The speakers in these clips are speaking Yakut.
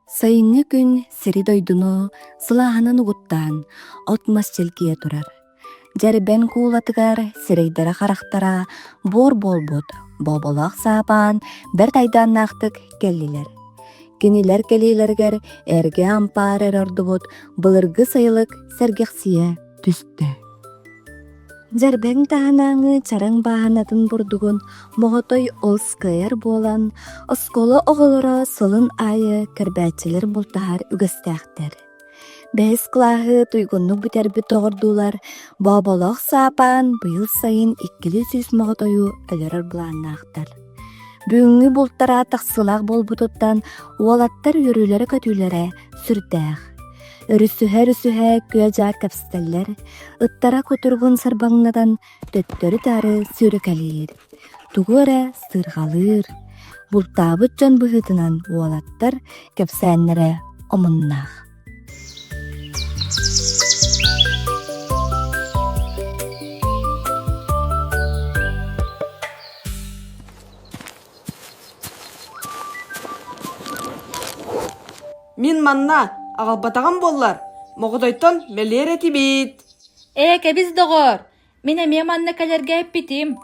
Сайыҥҥы күн сири-дойдуну сылааһынан угуттаан, от-мас чэлгийэ турар. Дьэрбэн куулатыгар сирэйдэрэ-харахтара буор буолбут Боболоох Саапаан бэрт айдааннаахтык кэллилэр. Кинилэр кэлиилэригэр эргэ ампаар эрэ ордубут былыргы сайылык сэргэхсийэ түстэ. Дьэрбэҥ таһынааҥы чараҥ бааһынатын бурдугун моҕотой ол кыайар буолан, оскуола оҕолоро сылын аайы кэрбээччилэр бултаһар үгэстээхтэр. Бэһис кылааһы туйгуннук бүтэрбит доҕордуулар Бооболоох Саапаан быйыл сайын иккилии сүүс моҕотойу өлөрөр былааннаахтар. Бүгүҥҥү бултара тахсыылаах буолбутуттан уолаттар үөрүүлэрэ-көтүүлэрэ сүрдээх. Өрүсүһэ-өрүсүһэ күө-дьаа кэпсэтэллэр, ыттара кутуругун сарбаҥнатан төттөрү-таары сүүрэкэлиир, тугу эрэ сырҕалыыр. Бултаабыт дьон быһыытынан уолаттар кэпсээннэрэ омуннаах. Мин манна аҕалбатаҕым буоллар, моҕотойтон мэлиэр этибит. Ээ, кэбис доҕоор, мин эмиэ манна кэлэргэ эппитим.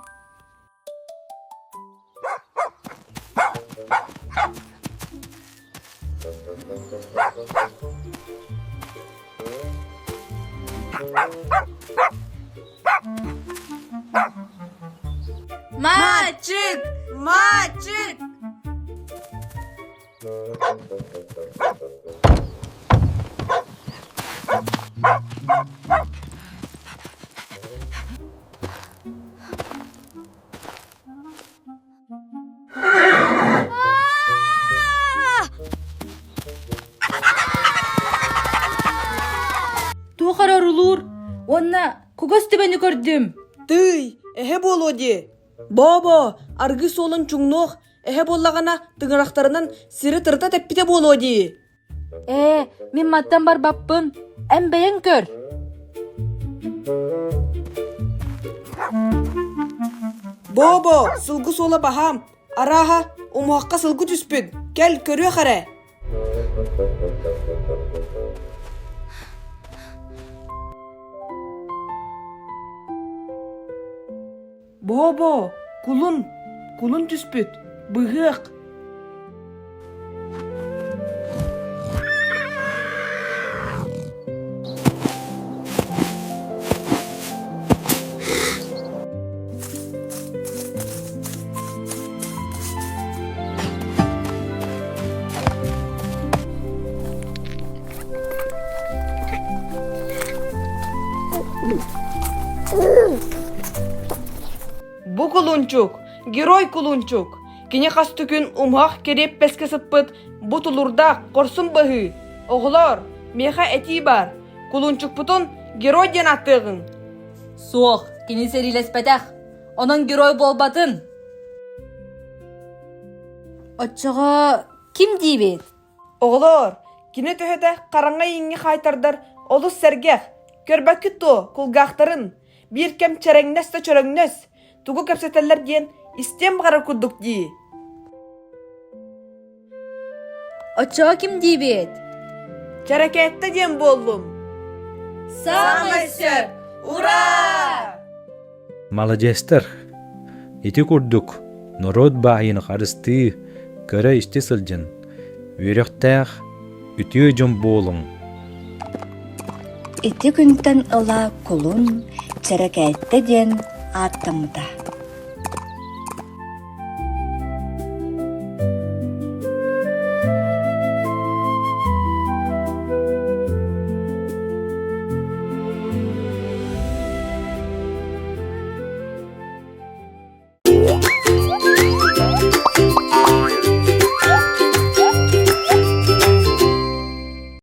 Мальчик! Мальчик! Туох эрэ орулуур уонна кугас төбөнү көрдүм. Тыый, эһэ буолуо дии. Боо-боо, аргы суолун чуҥнуох, эһэ буоллаҕына тыҥырахтарынан сири тырыта тэппитэ буолуо дии. Ээ, мин мантан барбаппын. Эн бэйэҥ көр. Боо-боо, сылгы суола баһаам. Арааһа, умуһахха сылгы түспүт. Кэл, көрүөх эрэ. Боо-боо, кулун, кулун түспүт, быһыах. Бу кулунчук, герой кулунчук. Кини хас түкүн умуһах кириэппэскэ сыппыт бу тулурдаах хорсун быһыы. Оҕолоор, миэхэ этии баар. Кулунчукпутун герой диэн ааттыаҕыҥ. Суох, кини сэриилэспэтэх. Онон герой буолбатын. Оччоҕо ким диибит? Оҕолоор, кини төһөтө хараҥа ииҥҥэ хаайтардар олус сэргэх. Көрбөккүт дуо, кулгаахтарын? Биир кэм чэрэҥнэс да чөрөҥнөс, тугу кэпсэтэллэр диэн истиэн баҕарар курдук дии. Оччоҕо ким диибит? Чэрэкээттэ диэн буоллум. Саамай сөп! Ура! Маладьыастар! Ити курдук норуот баайын харыстыы, көрө-истэ сылдьан, үөрэхтээх, үтүө дьон буолуҥ. Ити күнтэн ыла кулун Чэрэкээттэ диэн ааттаммыта.